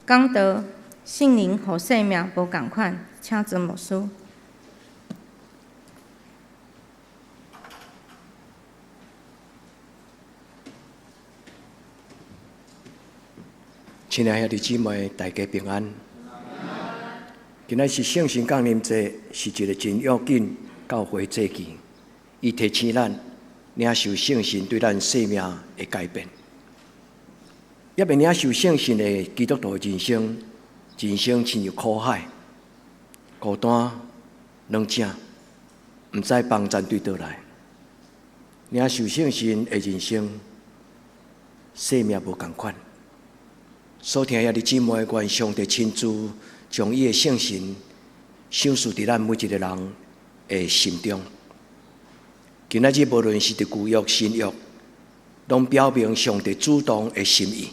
講道聖靈予生命無仝款，請曾牧師。親愛兄弟姊妹，大家平安。今仔是聖神降臨節，是一個真要緊教會節期，伊提醒咱領受聖神對咱生命的改變。猶未領受聖神的基督徒人生，人生親像苦海，孤單、軟正，毋知幫贊對佗來。領受聖神的人生，生命無仝款。所聽兄弟姊妹，願上帝親自將伊的聖神賞賜佇咱每一個人的心中。今仔日無論是佇舊約、新約，攏表明上帝主動的心意。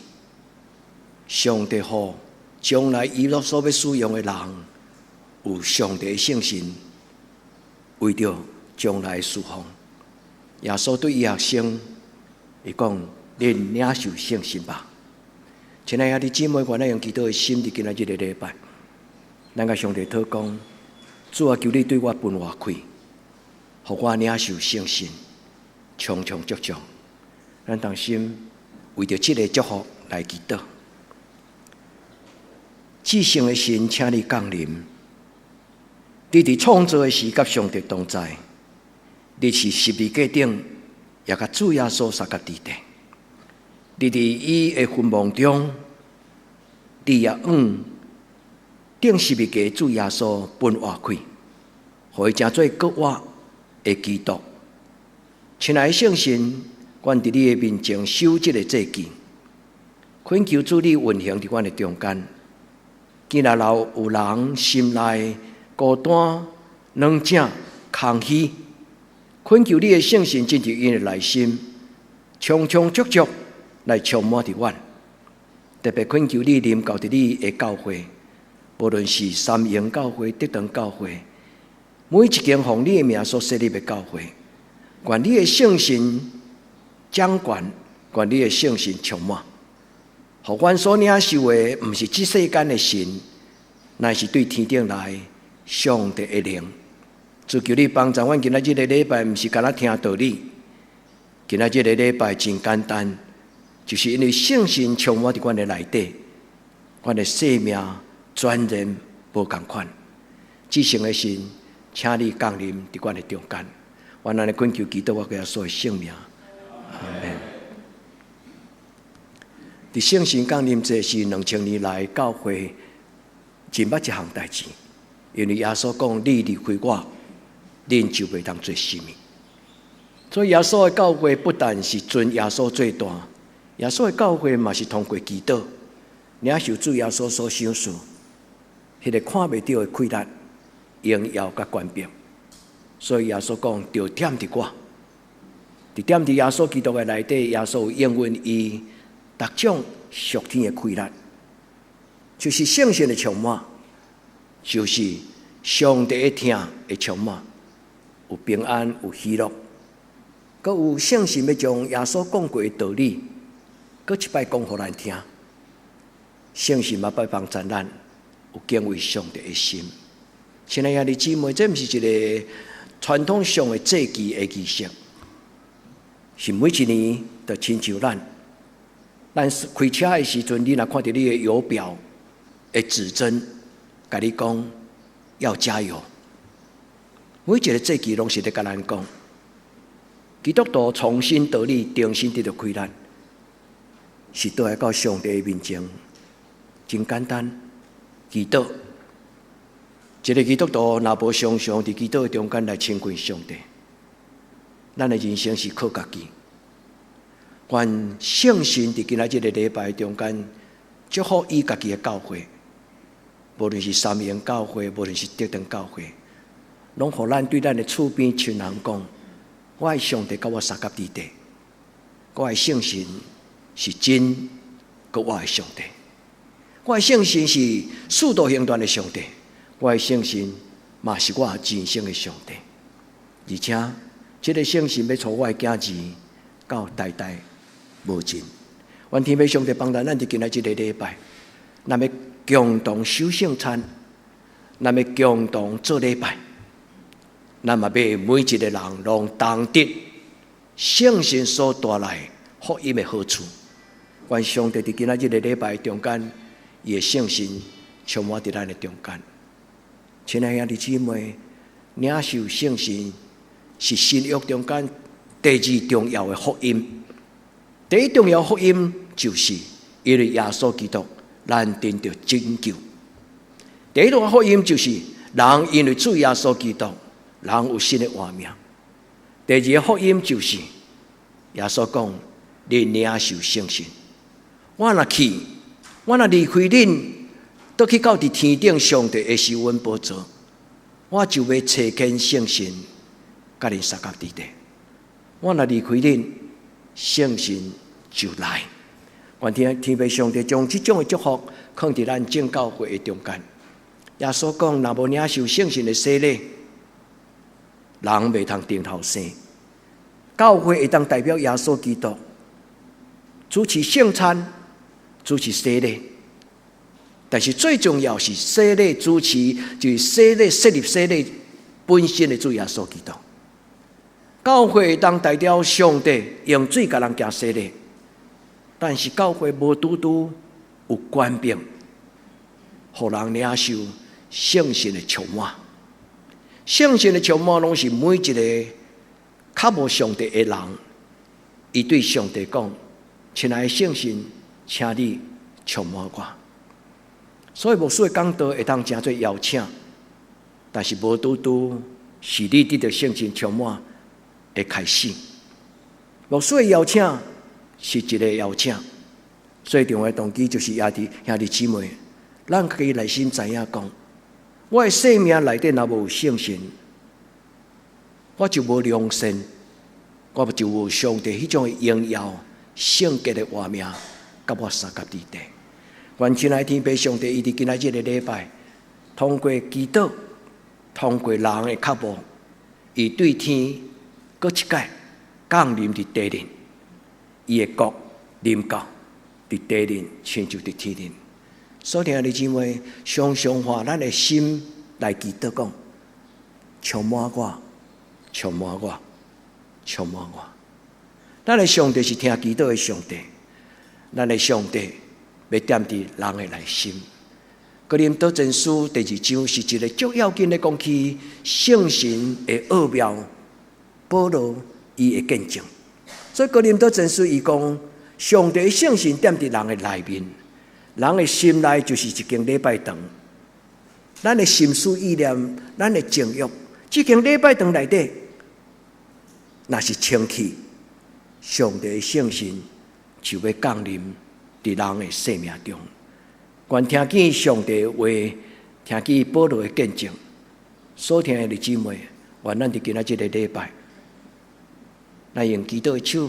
上帝予將來伊所欲使用的人，有上帝的聖神，為著將來的事奉。耶穌對伊學生，伊講：恁領受聖神吧。親愛兄弟姊妹，願咱用祈禱的心，佇今仔這個禮拜，咱共上帝禱講：主啊，求你對我分活氣，予我領受聖神，充充足足。咱同心為著這個祝福來祈禱。至聖的神，請你降臨。你佇創造的時，佮上帝同在。你是十字架頂，也佮主耶穌相佮佇底。你佇伊的墳墓中，你也向釘十字架主耶穌分活氣，予伊成做閣活的基督。親愛的聖神，阮佇你的面前守這個節期，懇求主你運行佇阮的中間。今仔若有人心內孤單、軟正、空虛，懇求你的聖神進入𪜶的內心，充充足足來充滿佇阮。特別懇求你臨到佇你的教會，無論是三營教會、德堂教會，每一間奉你的名所設立的教會，願你的聖神掌權，願你的聖神充滿，予阮所領受的，毋是這世間的神，乃是對天頂來上帝的靈。主求你幫助阮今仔這個禮拜，毋是干焦聽道理，今仔這個禮拜真簡單。就是因為聖神充滿佇阮的內底，阮的生命全然無仝款。至聖的神，請你降臨佇阮的中間。阮按呢懇求祈禱，我耶穌的聖名，阿們。佇聖神降臨節是2000年來教會真捌一項代誌，因為耶穌講：你離開我，恁就袂當做啥物。所以耶穌的教會不但是尊耶穌做大。耶穌的教會嘛是通過祈禱，領受主耶穌所賞賜，彼個看袂著的氣力、榮耀佮權柄。所以耶穌講：著踮佇我，佇踮佇耶穌基督的內底，耶穌有應允伊逐種屬天的氣力，就是聖神的充滿，就是上帝的疼的充滿，有平安，有喜樂，閣有聖神欲將耶穌講過的道理。閣一擺講予咱聽，聖神嘛愛幫助咱有敬畏上帝的心。親愛兄弟姊妹，這毋是一個傳統上的節期的儀式，是每一年就親像咱，咱開車的時陣，你若看著你的油表的指針，共你講要加油。每一個節期攏是咧共咱講，基督徒重新得力，重新得著氣力。是倒來到上帝的面前，真簡單，祈禱。一個基督徒若無常常佇祈禱的中間來親近上帝，咱的人生是靠家己。願聖神佇今仔這個禮拜中間，祝福伊家己的教會，無論是三營教會，無論是德堂教會，攏予咱對咱的厝邊親人講：我的上帝佮我相佮佇底，我的聖神。是真，閣我的上帝，我的聖神是使徒行傳的上帝，我的聖神嘛是我人生的上帝。而且，這個聖神欲帶我的囝兒到代代無盡。願天父上帝幫助咱佇今仔這個禮拜，咱欲共同守聖餐，咱欲共同做禮拜，咱嘛欲每一个人攏同得聖神所帶來福音的好處。願上帝佇今仔日的禮拜中間，伊的聖神充滿佇咱的中間。親愛兄弟姊妹，領受聖神是新約中間第二重要的福音。第一重要福音就是因為耶穌基督，咱得著拯救。第一重要福音就是人因為主耶穌基督，人有新的活命。第二個福音就是耶穌講：你領受聖神。我若去，我若離開恁，倒去到佇天頂上帝的施恩寶座，我就欲差遣聖神，佮恁相佮佇底。我若離開恁，聖神就來。願天天父上帝將這種的祝福囥佇咱眾教會的中間。耶穌講：若無領受聖神的洗禮，人袂通重頭生。教會會當代表耶穌基督主持聖餐，主持洗禮。但是最重要是洗禮主持，就是洗禮設立洗禮本身的主耶穌基督。教會會當代表上帝用水共人行洗禮，但是教會無拄拄有權柄，予人領受聖神的充滿。聖神的充滿，攏是每一個較無上帝的人，伊對上帝講：親愛的聖神，請你充滿我。所以牧師的講道會當成做邀請，但是無拄拄是你得著聖神充滿的開始。牧師的邀請是一個邀請，最重要的動機就是兄弟兄弟姊妹，咱家己內心知影講，我的生命內底若無聖神，我就無良善，我就無上帝彼種的榮耀、聖潔的活命，佮我相佮佇底。願親愛天父上帝，伊佇今仔日的禮拜，通過祈禱，通過人的腳步，伊對天閣一擺降臨佇地面，伊的國臨到佇地面，親像佇天頂。所以兄弟姊妹，常常按咱的心來祈禱講：充滿我，充滿我，充滿我。咱的上帝是聽祈禱的上帝，咱的上帝欲踮佇人的內心。哥林多前書第二章是一個足要緊的講起聖神的奧妙，保羅伊的見證。所以哥林多前書伊講，上帝聖神踮佇人的內面，人的心內就是一間禮拜堂。咱的心思意念，咱的情慾，這間禮拜堂內底，若是清氣，上帝的聖神就欲降臨佇人的生命中。願聽見上帝的話，聽見保羅的見證，所聽的弟姊妹，願咱佇今仔這个禮拜，來用祈禱的手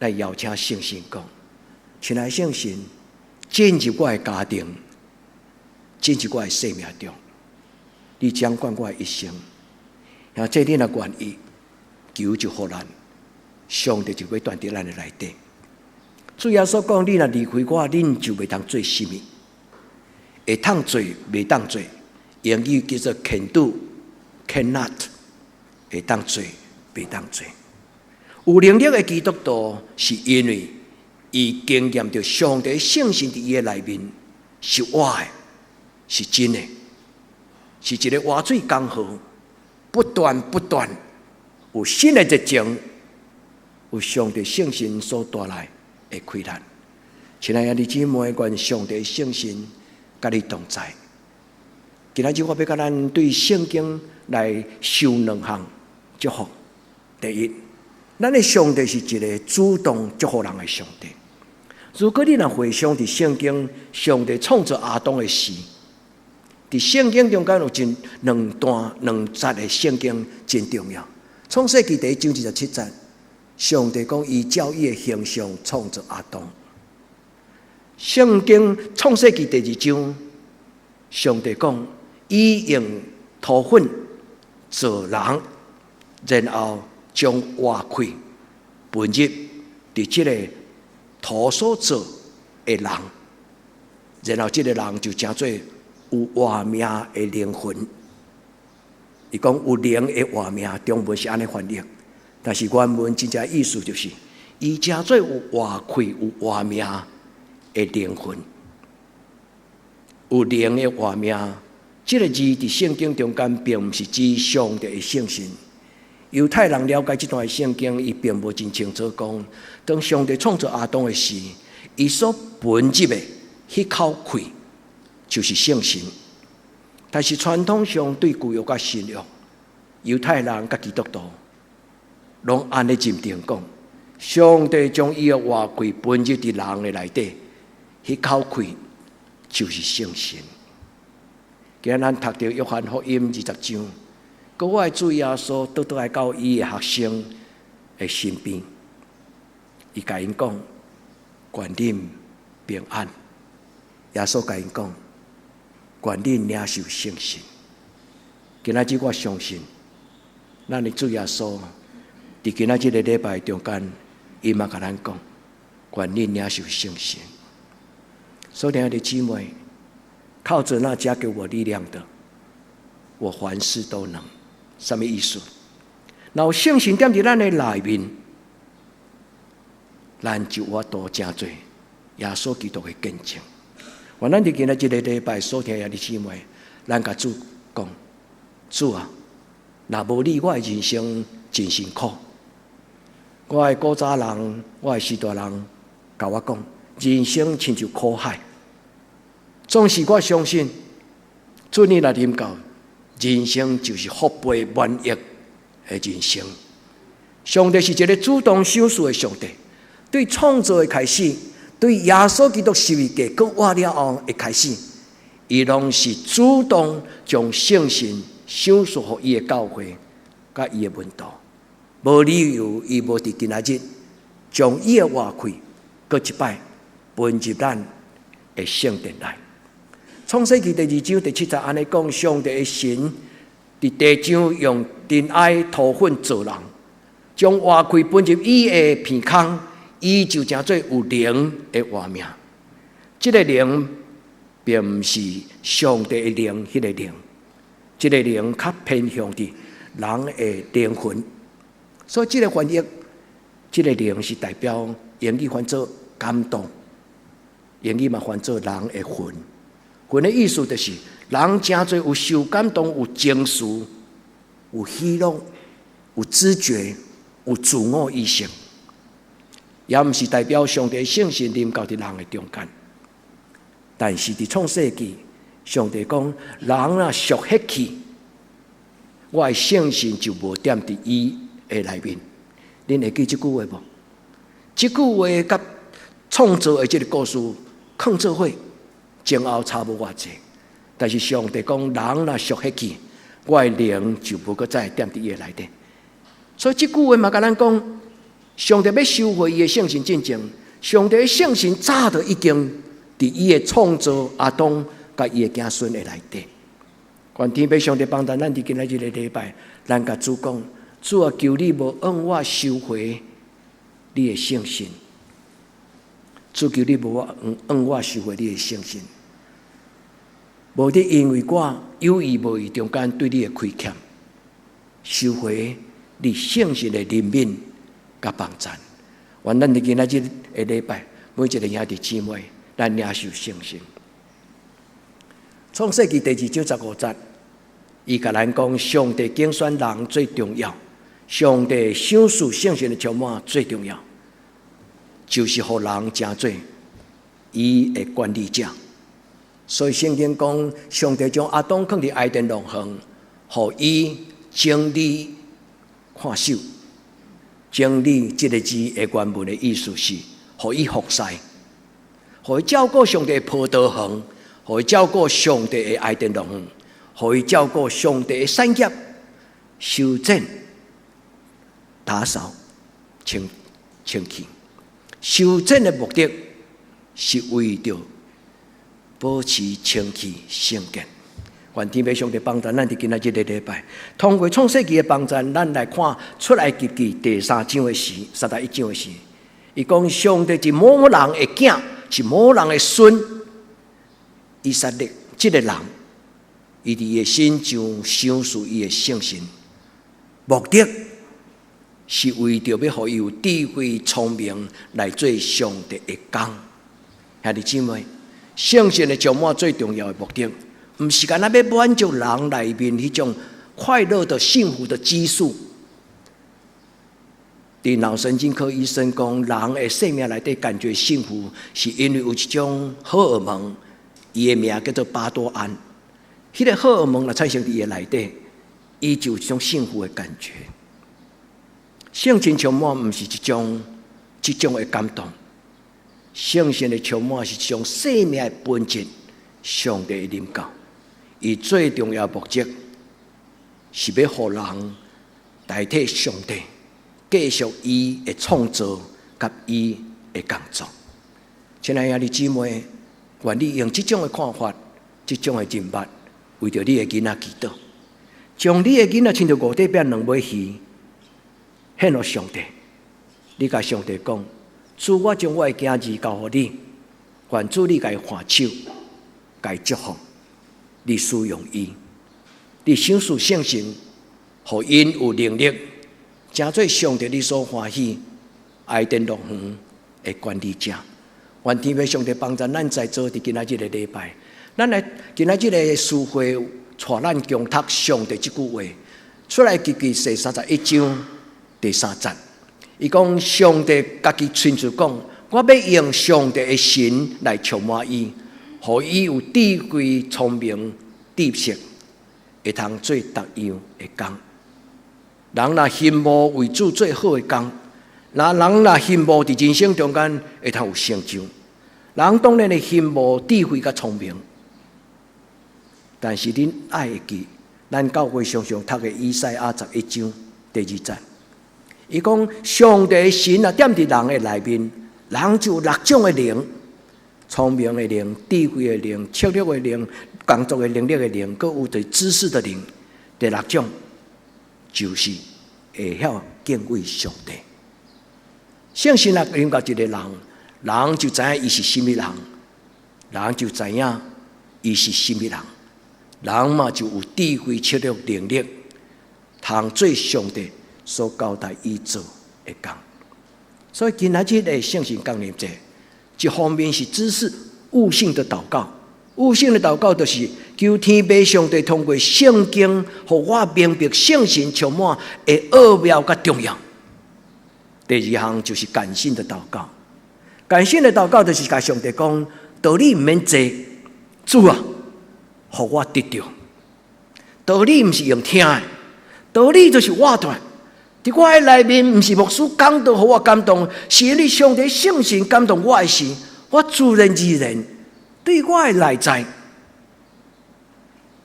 來邀請聖神講：親愛聖神，進入我的家庭，進入我的生命中，你掌管我的一生。若這你若願意，求就予咱，上帝就欲踮佇咱的內底。主耶穌講：你若離開我，恁就袂當做啥物。會當做，袂當做，英語叫做 can do，cannot，會當做，袂當做。有能力的基督徒，是因為伊經驗著上帝聖神佇伊的內面是活的，是真的，是一個活水江河，不斷不斷有新的熱情，有上帝聖神所帶來的氣力。親愛的弟姊妹，願上帝聖神佮你同在。今仔日我欲共咱對聖經來收兩項祝福。第一，咱的上帝是一個主動祝福人的上帝。如果你若回想佇聖經，上帝創造亞當的時，佇聖經中間有真兩段兩節的聖經真重要。創世記第一章二十七節，上帝講伊照伊的形象創造亞當。聖經創世記第二章，上帝講伊用塗粉造人，然後將活氣噴入佇這个土所造的人。然後這个人就成做有活命的靈魂。伊講有靈的活命，中文是按呢翻譯，但是原文真正意思就是，伊成做有活氣、有活命的靈魂，有靈的活命。這个字佇聖經中間並毋是指上帝的聖神。猶太人了解這段聖經，伊並無真清楚講，當上帝創造亞當的時，伊所噴入的彼口氣就是聖神。但是傳統上對舊約佮新約，猶太人佮基督徒攏按呢認定講，上帝將伊的活氣噴入佇人的內底，彼口氣就是聖神。今仔咱讀著約翰福音20章，閣我的主耶穌倒轉來到伊的學生的身邊，伊共𪜶講：願恁平安。耶穌共𪜶講：願恁領受聖神。今仔日我相信，咱的主耶穌佇今仔這个禮拜中間，伊嘛共咱講：願恁領受聖神。所親愛的姊妹，靠著那加給我力量的，我凡事都能。啥物意思？若有聖神踮佇咱的內面，咱就有法度成做耶穌基督的見證。願咱佇今仔這个禮拜所聽的姊妹，咱共主講：主啊，若無你，我的人生真辛苦。我的古早人，我的時代人，共我講，人生親像苦海。總是我相信，主你若臨到，人生就是福杯滿溢的人生。上帝是一个主動賞賜的上帝，對創造的開始，對耶穌基督十字架閣活了後的開始，伊攏是主動將聖神賞賜予伊的教會，佮伊的門徒。無理由伊無佇今仔日將伊的活氣閣一擺噴入咱的聖殿內。創世記第二章第七節按呢講，上帝的神佇地上用塵埃塗粉造人，將活氣噴入伊的鼻孔，伊就成做有靈的活命。這个靈並毋是上帝的靈，彼个靈，這个靈較偏向佇人的靈魂。所以這个翻譯，這个靈是代表英語翻做感動，英語嘛翻做人的魂。魂的意思就是，人誠濟有受感動、有情緒、有喜樂、有知覺、有自我意識，也毋是代表上帝聖神臨到佇人的中間。但是佇創世記，上帝講，人若屬血氣，我的聖神就無踮佇伊的內面。恁會記這句話無？這句話佮創造的這个故事囥做伙，前後差無偌濟。但是上帝講，人若屬血氣，我的靈就無閣再踮佇伊的內底。所以這句話嘛，共咱講，上帝欲收回伊的聖神進前，上帝的聖神早就已經佇伊的創造亞當佮伊的子孫的內底。願天父上帝幫助咱佇今仔日個禮拜，咱共主講：主啊，求你無向我收回你的聖神。主求你無向我收回你的聖神。無得因為我有意無意中間對你的虧欠，收回你聖神的憐憫佮幫贊。願咱佇今仔日的禮拜，每一个兄弟姊妹，咱領受聖神。創世記第二章15節，伊共咱講，上帝揀選人最重要，上帝賞賜聖神的充滿最重要，就是予人成做伊的管理者。所以聖經講，上帝將亞當囥佇伊甸樂園，予伊整理看守。整理這个字的原文的意思是，予伊服侍，予伊照顧上帝的葡萄園，予伊照顧上帝的伊甸樂園，予伊照顧上帝的產業，修剪、打掃、清清氣。修剪的目的是為著保持清氣聖潔。願天父上帝幫助咱佇今仔這个禮拜，通過創世記的幫助，咱來看出埃及記第三章的時，31章的時，伊講上帝是某某人的囝，是某某人的孫，以撒勒這个人，伊佇伊的身上賞賜伊的聖神，目的是為著欲予伊有智慧聰明來做上帝的工。兄弟姊妹，聖神的充滿最重要的目的，毋是干焦欲滿足人內面彼種快樂的幸福的激素。佇腦神經科醫生講，人的生命內底感覺幸福，是因為有一種荷爾蒙，伊的名叫做巴多胺。彼個荷爾蒙若產生佇伊的內底，伊就有一種幸福的感覺。聖神充滿毋是一種的感動，聖神的充滿是一種生命的本質，上帝的臨到。伊最重要目的是欲予人代替上帝，繼續伊的創造佮伊的工作。親愛兄弟姊妹，願你用這種的看法、這種的認捌，為著你的囡仔祈禱，將你的囡仔親像五塊餅兩尾魚，獻予上帝。你共上帝講：主，我將我的囝兒交予你，願主你共伊按手，共伊祝福，你使用伊，你賞賜聖神，予𪜶有能力，成做上帝你所歡喜伊甸樂園的管理者。願天父上帝幫助咱在座佇今仔日的禮拜，咱來今仔日的詩會帶咱共讀上帝這句話，出埃及記第31章第三節，伊講上帝家己親自講，我欲用上帝的神來充滿伊，予伊有智慧、聰明、知識，會通做逐樣的工。人若羨慕為主做好的工，若人若羨慕佇人生中間會通有成就，人當然會羨慕智慧佮聰明。但是恁愛會記，咱教會常常讀的以賽亞11章第2節，伊講上帝的神若踮佇人的內面，人就有六種的靈：聰明的靈、智慧的靈、策略的靈、工作的能力的靈，閣有對知識的靈。第六種就是會曉敬畏上帝。聖神若臨到一个人，人就知影伊是啥物人，人就知影伊是啥物人，人嘛就有智慧、策略、能力，通做上帝所交代伊做的工。所以今仔日的聖神降臨節，一方面是知識悟性的禱告，悟性的禱告就是求天父上帝通過聖經，予我明白聖神充滿的奧妙佮重要。第二項就是感性的禱告，感性的禱告就是共上帝講，道理毋免濟，主啊，予我得著。道理毋是用聽的，道理就是活出來。佇我的內面，毋是牧師講道予我感動，是因為上帝聖神感動我的時，我自然而然對我的內在，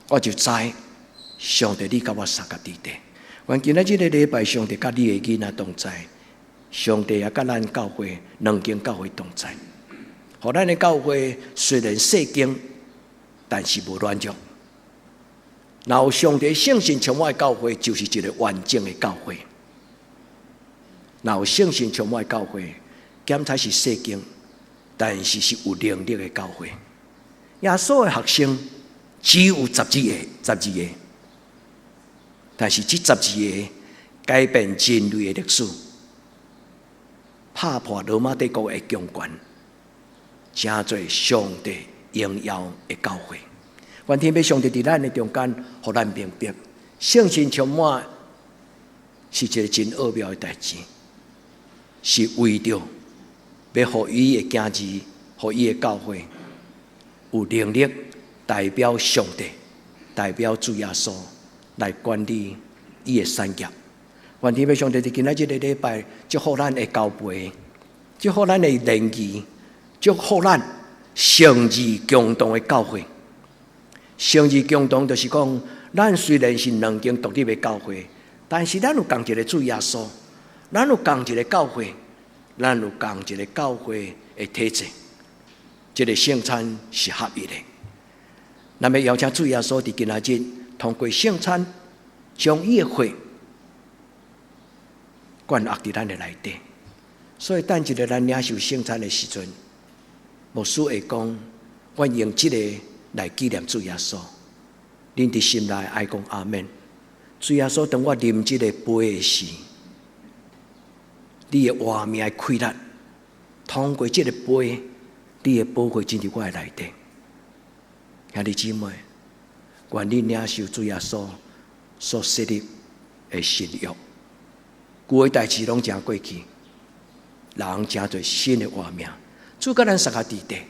我就知上帝你佮我相佮佇底。願今仔這个禮拜，上帝佮你的囡仔同在，上帝也佮咱教會兩間教會同在。予咱的教會雖然細間，但是無軟弱。若有上帝聖神充滿的教會，就是一个完整的教會。若有聖神充滿的教會，檢查是細間，但是是有能力的教會。耶穌的學生只有十二个，十二个，但是這十二个改變人類的歷史，拍破羅馬帝國的強權，成做上帝榮耀的教會。願天父上帝佇咱的中間，予咱明白，聖神充滿是一个真奧妙的代誌，是為著欲予伊的囝兒，予伊的教會有能力代表上帝，代表主耶穌來管理伊的產業。願天父上帝佇今仔這个禮拜，祝福咱的交陪，祝福咱的聯誼，祝福咱誠意共同的教會。誠意共同就是講，咱雖然是兩間獨立的教會，但是咱有仝一个主耶穌，咱有仝一个教會，咱有仝一个教會的體制，這个聖餐是合一的。咱欲邀請主耶穌佇今仔日通過聖餐，將伊的血灌入佇咱的內底。所以等一下咱領受聖餐的時陣，牧師會講，我用這个來紀念主耶穌。恁佇心內愛講阿們。主耶穌，當我啉這个杯的時，你的活命的氣力，通過這个杯，你的寶血進入我的內底。兄弟姊妹，願你領受主耶穌所設立的新約，舊的代誌攏成過去，人成做新的活命。主佮咱相佮佇咧。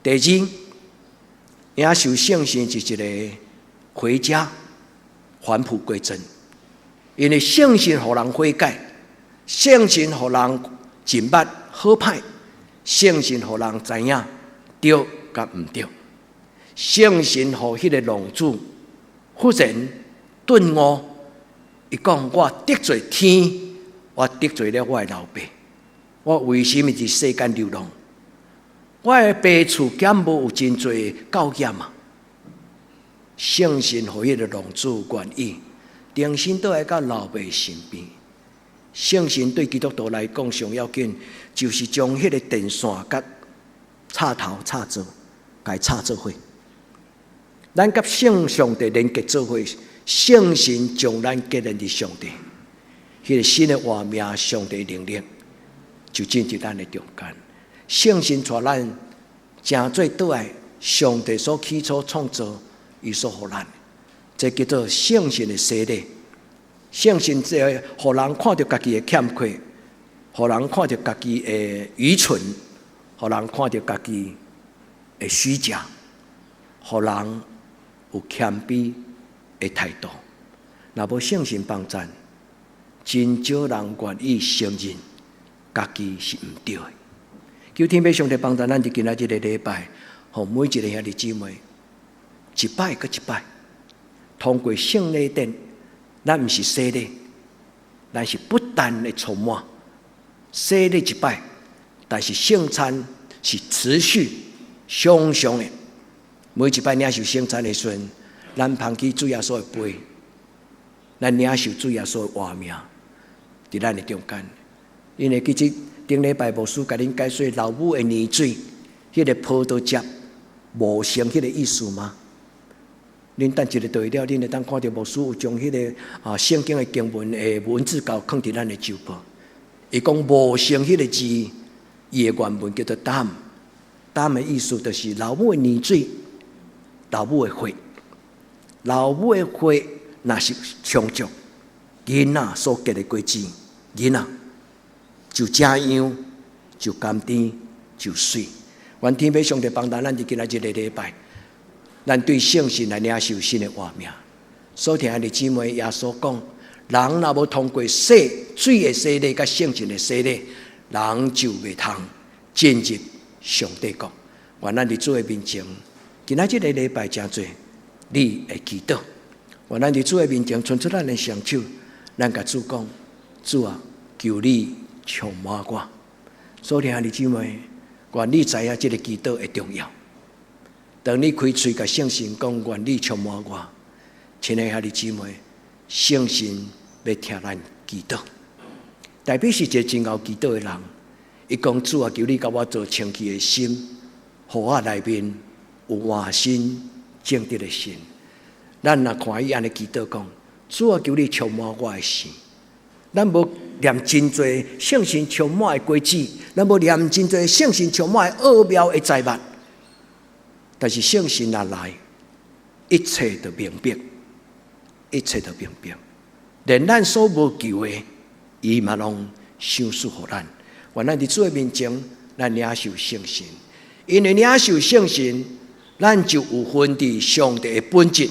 第二，領受聖神是一个回家返璞歸真，因為聖神予人悔改，聖神予人認捌好歹，聖神予人知影對佮毋對，聖神予彼个浪子忽然頓悟，伊講我得罪天，我得罪了我的老爸，我為什麼佇世間流浪？我的爸厝敢無有真濟狗仔嘛？聖神予彼个浪子願意重新倒來到老爸身邊。聖神對基督徒來講上要緊，就是將彼个電線佮插頭插做，共插做伙。咱佮聖上帝連結做伙，聖神將咱結連佇上帝，彼个新的活命，上帝能力就進入咱的中間。聖神帶咱成做倒來，上帝所起初創造，伊所予咱，這叫做聖神的洗禮。聖神這予人看著家己的欠缺，予人看著家己的愚蠢，予人看著家己的虛假，予人有謙卑的態度。若無聖神幫贊，真少人願意承認家己是毋對的。求天父上帝幫助咱佇今仔這个禮拜，予每一个兄弟姊妹，一擺閣一擺，通過聖禮典，咱毋是洗禮，咱是不斷的充滿。洗禮一擺，但是聖餐是持續常常的。每一擺領受聖餐的時陣，咱捧起主耶穌的杯，咱領受主耶穌的活命，佇咱的中間。因為其實頂禮拜牧師共恁解說老母的奶水，彼个葡萄汁無成彼个意思嗎？恁等一下對了，恁會當看著牧師有將彼个聖經的經文的文字稿囥佇咱的周報。伊講無成彼个字，伊的原文叫做 dam，dam 的意思就是老母的奶水，老母的血，老母的血若是充足，囡仔所結的果子，囡仔就正樣，就甘甜，就媠。願天父上帝幫助咱佇今仔這个禮拜，咱對聖神來領受新的活命。所聽的姊妹，耶穌講，人若無通過洗水的洗禮，佮聖神的洗禮，人就袂通進入上帝國。願咱佇主的面前，今仔這个禮拜誠濟，你會祈禱。願咱佇主的面前，伸出咱的雙手，咱共主講：主啊，求你充滿我。所聽的姊妹，願你知影這个祈禱的重要。當你開喙共聖神講，願你充滿我，親愛的兄弟姊妹，聖神欲聽咱祈禱。大衛是一個真𠢕祈禱的人，伊講主啊，求你共我做清氣的心，予我內面有換新正直的心。咱若看伊按呢祈禱講，主啊，求你充滿我的心。咱無念真濟聖神充滿的果子，咱無念真濟聖神充滿的奧妙的財物。但是聖神若來，一切都明白，一切都明白。連咱所無求的，伊嘛攏賞賜予咱。願咱佇主的面前，咱領受聖神，因為領受聖神，咱就有份佇上帝的本質。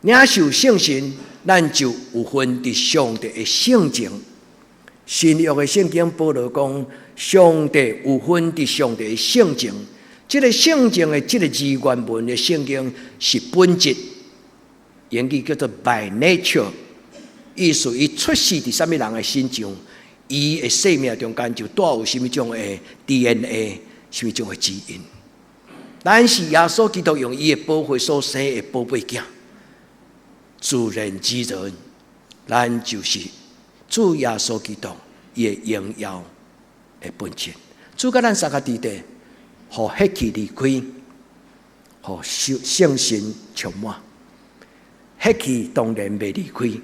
領受聖神，咱就有份佇上帝的性情。新約的聖經保羅講，上帝有份佇上帝的性情。這个性情的這个字原文的聖經是本質，英語叫做 by nature，意思伊出世佇啥物人的身上，伊的生命中間就帶有啥物種的 DNA，啥物種的基因。咱是耶穌基督用伊的寶血所生的寶貝囝，自然而然，咱就是主耶穌基督伊的榮耀的本質。主佮咱相佮佇咧，予血氣離開，予聖神充滿。血氣當然袂離開，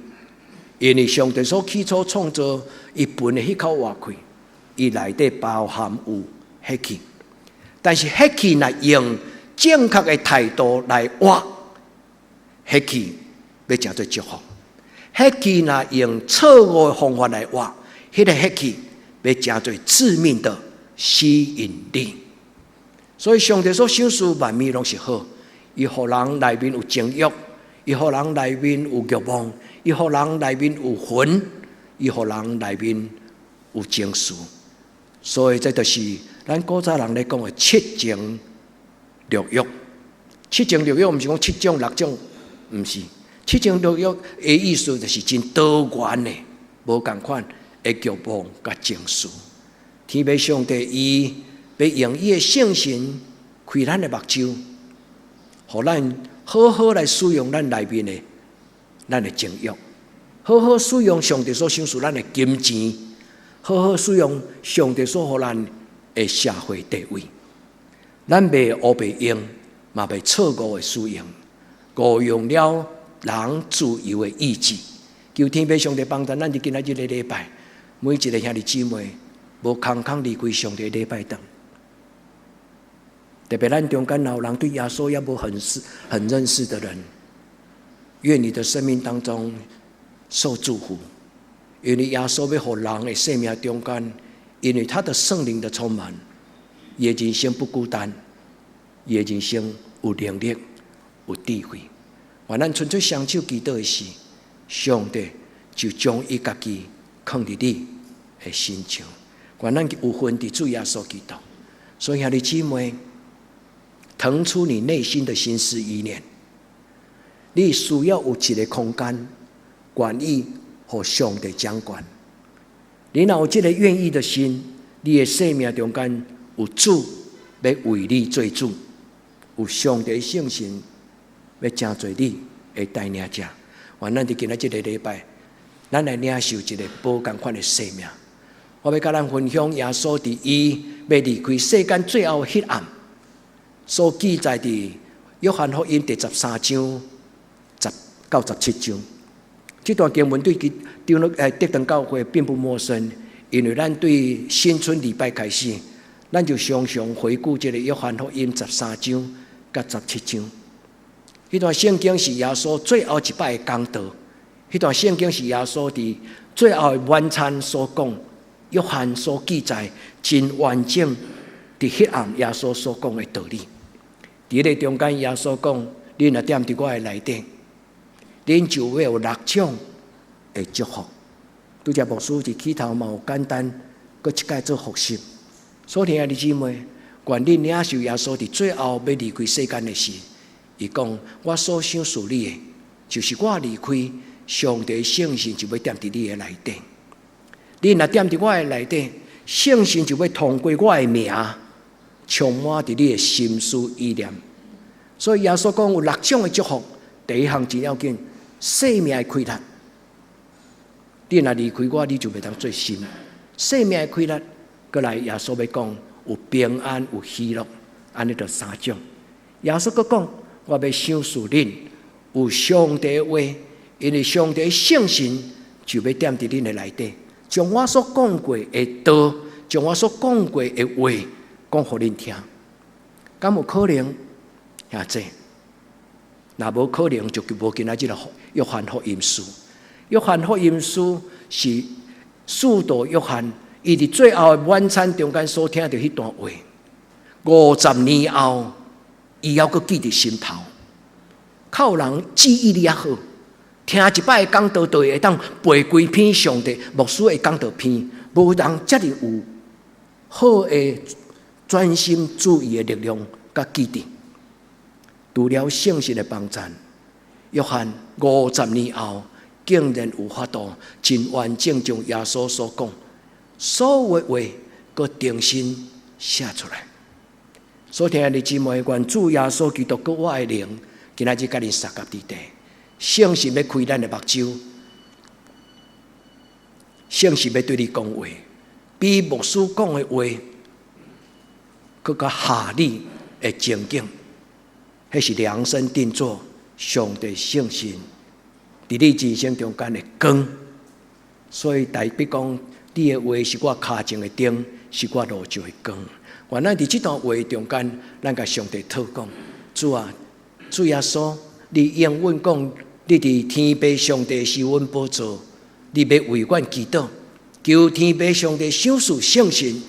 因為上帝所起初創造伊噴的彼口活氣，伊內底包含有血氣。但是血氣若用正確的態度來活，血氣欲成做祝福；血氣若用錯誤的方法來活，彼個血氣欲成做致命的吸引力。所以上帝所賞賜萬物攏是好，伊予人內面有情慾，伊予人內面有慾望，伊予人內面有魂，伊予人內面有情緒。所以這就是咱古早人咧講的七情六慾。七情六慾毋是講七種六種，毋是。七情六慾的意思就是真多元的、無仝款的慾望佮情緒。天父上帝伊欲用伊的聖神開咱的目睭，予咱好好來使用咱內面的咱的情慾，好好使用上帝所賞賜咱的金錢，好好使用上帝所予咱的社會地位。咱袂烏白用，嘛袂錯誤的使用，誤用了人自由的意志。求天父上帝幫助咱佇今仔日的禮拜，每一个兄弟姊妹無空空離開上帝禮拜堂。特別咱中間若有人對耶穌猶無很識、很認識的人，願你的生命當中受祝福。因為耶穌欲予人的生命中間，因為他的聖靈的充滿，伊的人生不孤單，伊的人生有能力、有智慧。願咱伸出雙手祈禱的時，上帝就將伊家己囥佇你的身上。願咱有份佇主耶穌基督。所以兄弟姊妹，騰出你內心的心思意念，你需要有一个空間，願意予上帝掌管。你若有這个願意的心，你的生命中間有主欲為你做主，有上帝聖神欲成做你的帶領者。願咱佇今仔這个禮拜，咱來領受一个無仝款的生命。我欲佮咱分享耶穌佇伊欲離開世間最後彼暗，所記載佇約翰福音第13章10到17章。這段經文對其長老德堂教會並不陌生，因為咱對新春禮拜開始，咱就常常回顧這个約翰福音十三章佮十七章。彼段聖經是耶穌最後一擺的講道，彼段聖經是耶穌佇最後的晚餐所講，約翰所記載真完整佇彼暗耶穌所講的道理。佇彼个中間，耶穌講：恁若踮佇我的內底，恁就會有六種的祝福。拄才牧師佇起頭嘛有簡單，閣一擺做複習。所以兄弟姊妹，願恁領受耶穌佇最後欲離開世間的時，伊講：我所賞賜你的，就是我離開，上帝聖神就欲踮佇你的內底。你若踮佇我的內底，聖神就欲通過我的名，充滿佇你的心思意念。所以耶穌講有六種的祝福，第一項真要緊，生命的開力。你若離開我，你就袂當做啥物。生命的開力，閣來耶穌欲講有平安、有喜樂，按呢就三種。耶穌閣講，我欲賞賜恁有上帝的話，因為上帝聖神就欲踮佇恁的內底，將我所講過的道，將我所講過的話講予恁聽。敢有可能？兄弟，若無可能，就無今仔這个約翰福音書。約翰福音書是使徒約翰，伊佇最後的晚餐中間所聽著彼段話，50年後，伊猶閣記佇心頭。較有人記憶力猶好，聽一擺講道就會當背規篇上帝牧師的講道篇，無人遮爾有好的專心注意的力量佮記佇。除了聖神的幫贊，約翰50年後竟然有法度真完整將耶穌所講所有的話，閣重新寫出來。所以兄弟姊妹，願主耶穌基督佮我的靈，今仔日佮恁相佮佇佇，聖神欲開咱的目睭，聖神欲對你講話，比牧師講的話閣較合你的情景。彼是量身定做上帝聖神佇你人生中間的光。所以大衛講，你的話是我跤前的燈，是我路上的光。願咱佇這段話中間，咱共上帝討講：主啊，主耶穌，你應允講，你佇天父上帝施恩寶座，你欲為阮祈禱，求天父上帝賞賜聖神。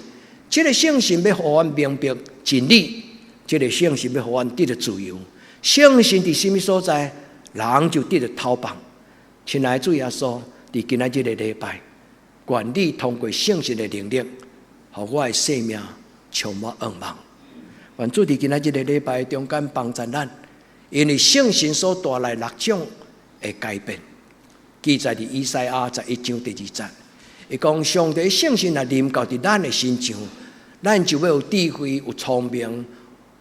這个聖神欲予阮明白真理，這个聖神欲予阮得著自由。聖神佇啥物所在，人就得著透放。親愛的主耶穌，佇今仔這个禮拜，願你通過聖神的能力，予我的生命充滿向望。願主佇今仔這个禮拜中間幫助咱，因為聖神所帶來六種的改變，記載佇以賽亞11章第2節，伊講上帝聖神若臨到佇咱的身上，咱就欲有智慧、有聰明、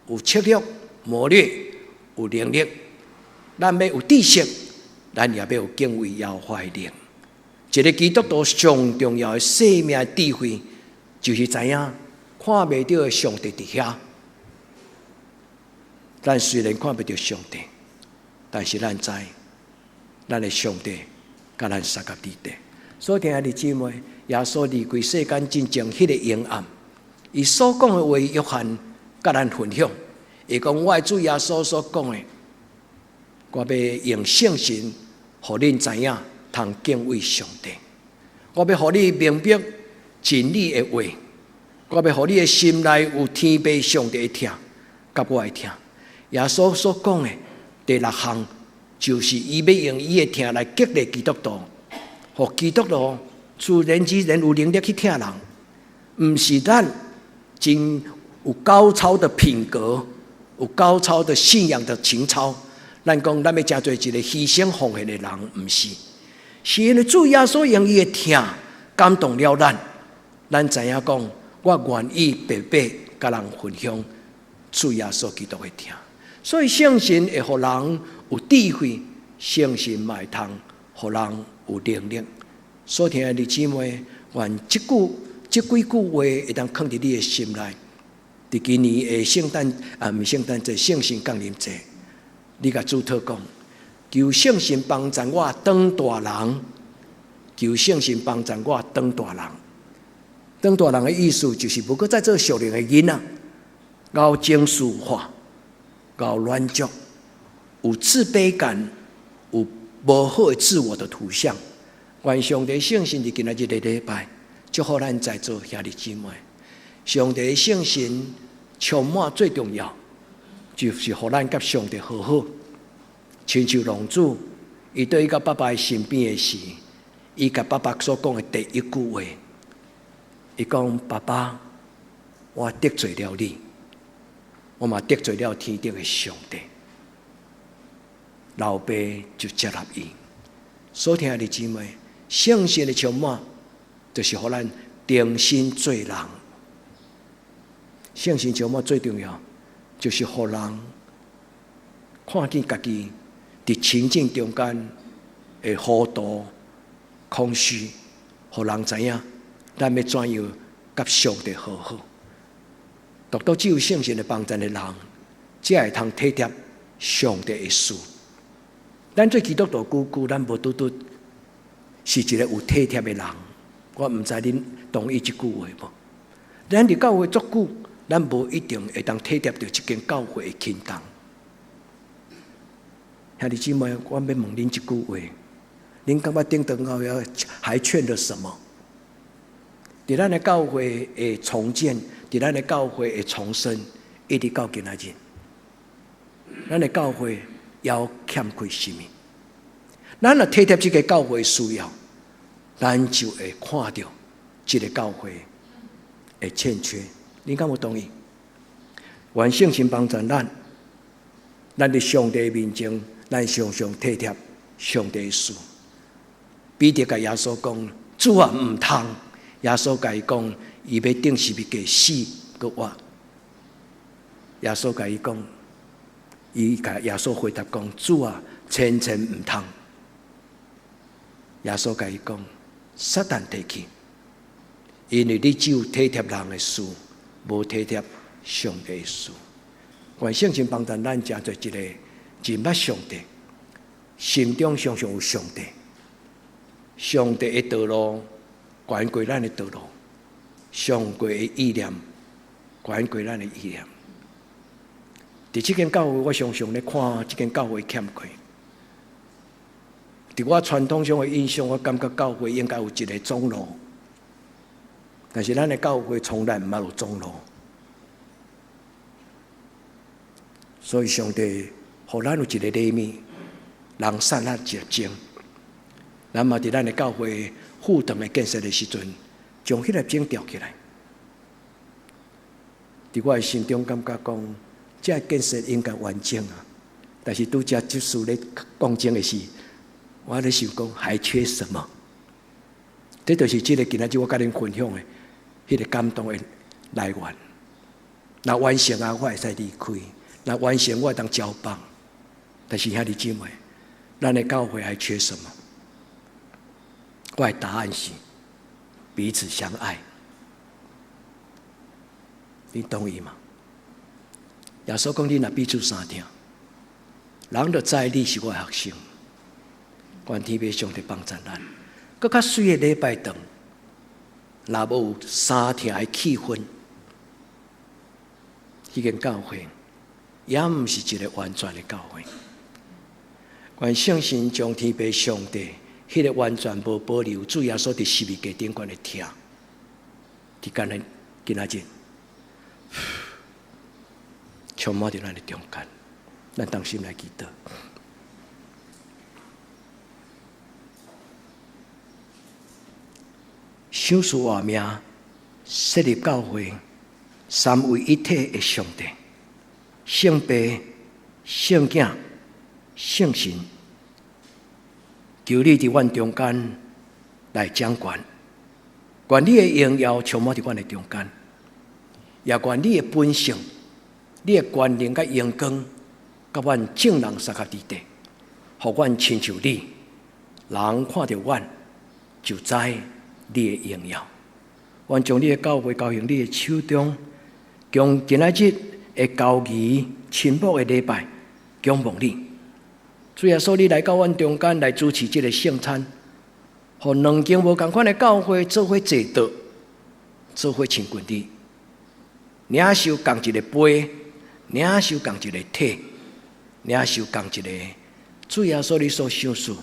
有策略、謀略、有能力。咱欲有知識，咱也欲有敬畏耶和華的靈。一个基督徒上重要的生命智慧，就是知影看袂著的上帝佇遐。咱雖然看袂著上帝，但是咱知，咱的上帝佮咱相佮佇咧。所以，兄弟姊妹，耶穌離開世間進前，彼个陰暗，伊所講的話，約翰佮咱分享。伊講我的主耶穌所講的，我欲用聖神，予恁知影，通敬畏上帝。我欲予你明白真理的話，我欲予你的心內有天父上帝的疼，佮我的疼。耶穌所講的第六項，就是伊欲用伊的疼來激勵基督徒，予基督徒自然而然有能力去疼人，毋是咱真有高超的品格，有高超的信仰的情操。咱講咱欲成做一个犧牲奉獻的人，毋是，是因為主耶穌用伊的疼感動了咱，咱知影講，我願意白白佮人分享主耶穌基督的疼。所以聖神會予人有智慧，聖神嘛會通予人有能力。所聽的弟姊妹，願這句這幾句話會當囥佇你的心內。佇今年的聖誕啊，毋是聖誕節，聖神降臨節，你共主禱講，求聖神幫助我當大人，求聖神幫助我當大人。當大人的意思就是無閣再做屬靈的囡仔，𠢕情緒化，𠢕軟弱，有自卑感，有無好的自我的圖像。願上帝聖神佇今仔日個禮拜，祝福咱在座兄弟姊妹。上帝聖神充滿最重要，就是予咱佮上帝和好。親像浪子，伊倒去到爸爸的身邊的時，伊共爸爸所講的第一句話，伊講：爸爸，我得罪了你，我嘛得罪了天頂的上帝。老爸就接納伊。所聽的姊妹，聖神的充滿，就是予咱重新做人。聖神充滿最重要，就是予人看見家己佇情境中間的糊塗、空虛，予人知影咱欲怎樣佮上帝和好。獨獨只有聖神的幫助的人，才會通體貼上帝的事。咱做基督徒久久，咱無拄拄是一个有體貼的人。我毋知恁同意這句話無？咱佇教會足久，咱無一定會當體貼著這間教會的輕重。兄弟姊妹，我欲問恁一句話：恁感覺頂當後還欠著什麼？佇咱的教會的重建，佇咱的教會的重生，一直到今仔日，咱的教會猶欠缺啥物？咱若體貼這個教會需要，咱就會看著這个教會的欠缺。你敢有同意？願聖神幫助咱，咱佇上帝面前，咱常常體貼上帝的事。彼得共耶穌講：主啊，毋通！耶穌共伊講，伊欲釘十字架死閣活。耶穌共伊講，伊共耶穌回答講：主啊，千千毋通。耶穌共伊講：撒旦退去，因為你只有體貼人的事，無體貼上帝的事。願聖神幫助咱，成做一個認捌上帝，心中常常有上帝，上帝的道路，懸過咱的道路，上帝的意念，懸過咱的意念。佇這間教會，我常常咧看這間教會欠缺。佇我傳統上的印象，我感覺教會應該有一個長老，但是咱的教會從來毋捌有長老，所以上帝予咱有一個禮物，人散咱一粒鐘，咱嘛佇咱的教會副堂的建設的時陣，將彼粒鐘吊起來。佇我的心中感覺講，這個建設應該完整啊，但是拄才執事咧講鐘的時，我咧想講還缺什麼？這就是這个今仔日我佮恁分享的彼个感動的來源。若完成啊，我會使離開；若完成，我會當交棒。但是兄弟姊妹，咱的教會還缺什麼？我的答案是彼此相愛。你同意嗎？耶穌講：你若彼此相疼，人就知你是我的學生。願天父上帝幫助咱，閣較媠的禮拜堂，若無有相疼的氣氛，彼間教會也毋是一个完全的教會。願聖神將天父上帝彼個完全無保留，主耶穌佇十字架頂懸的疼，佇今日今仔日充滿佇咱的中間，咱同心來祈禱。賞賜活命，設立教會，三位一體的上帝，聖父、聖囝、聖神，求你佇阮中間來掌權，願你的榮耀充滿佇阮的中間，也願你的本性、你的權能佮榮光，佮阮眾人相合佇底，予阮親像你，人看著阮就知你的榮耀。願將你的教會交予你的手中，將今仔日的交誼親睦的禮拜，仰望你。主耶穌，你來到阮中間來主持這个聖餐，予兩間無仝款的教會做伙坐桌，做伙親近你，領受仝一个杯，領受仝一个體，領受仝一個主耶穌你所賞賜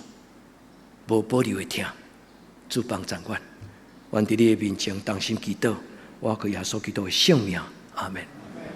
無保留的疼，主幫助阮，阮佇你的面前同心祈禱，我靠耶穌基督的聖名，阿門。